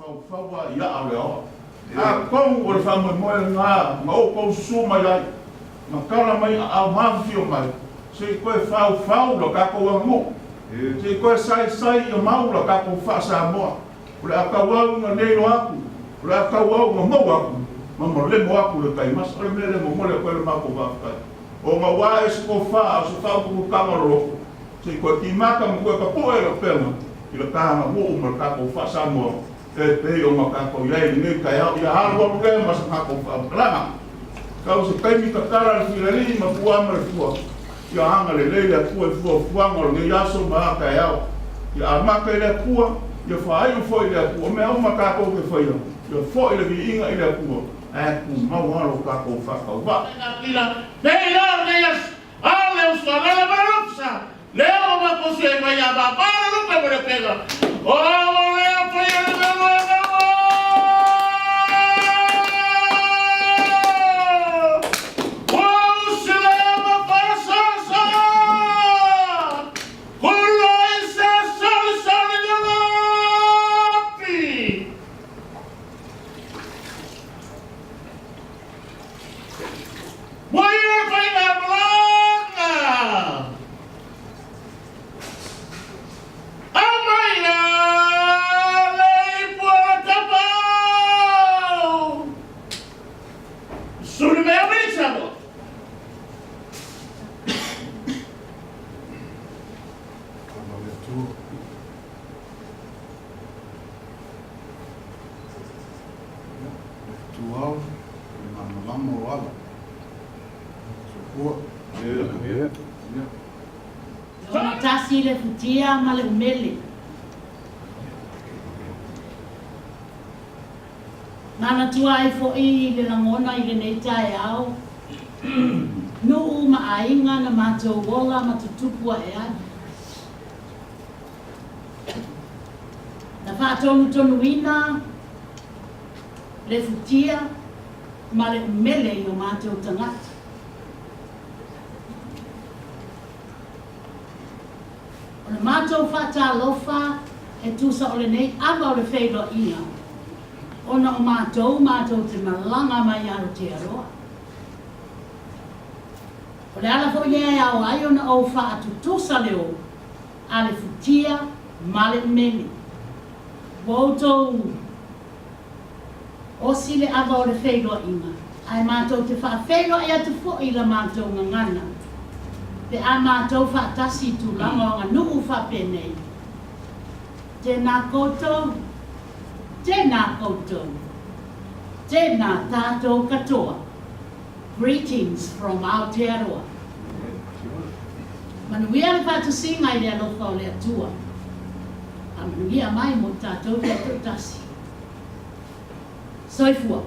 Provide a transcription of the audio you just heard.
Faufau a i aa o le aoa. Atonu o le faamoemoe lena na outou susu mai ai, na tala mai aao mafifio mai, se i toe faufau la tatou aganuu, se i toe saisai ia mau la tatou faa-Samoa. O le a tauau ina neilo atu, o le a tauau ina maua atu ma malemo atu le taimasa. O le mea lea e momoli atu ai le matou faafetai, ona ua ae se tofa a o se faautututaga o le loto, se i toe timata ma toe tapue le upega i le ta aganuu ma le tatou faa-Samoa e pei ona tatou i ai i lenei taeao. Ia alualu lea ma se matou faamatalaga. Tau se taimi tatala le filalii ma fua ma le fua. Ia agalelei le Atua i fuafuaga o lenei aso ma a taeao. Ia amata i le Atua, ia faaiu foi i le Atua. O mea uma tatou te faia, ia foi le viiga i le Atua, ae tumau lava lo tatou faatauvaa. Aumai le ipu o le tapau. Suli mea mai Samoa. Le Atua o le malamalama o ala. Soifua. Ogatasi le futia ma le umele. Manatua ai foi le lagona i lenei taeao, nuu ma aiga na matou ola ma tutupu ae ai. Na faatonutonuina le futia ma le umele i o matou tagata. O le matou faatalofa e tusa o lenei ava o le feiloaiga, ona o matou matou te malaga mai Aotearoa. O le ala foi lea e ao ai ona ou faatutusa le ou a le futia ma le umele. Ua outou osi le ava o le feiloaiga, ae matou te faafeiloai atu foi i la matou gagana pe a matou faatasi i tulaga o aganuu faapenei. Tēnā koutou, tēnā koutou, tēnā tātou katoa. Greetings from Aotearoa. Manuia le faatusiga i le alofa o le Atua. Faamanuia mai mo tatou taitoatasi. Soifua.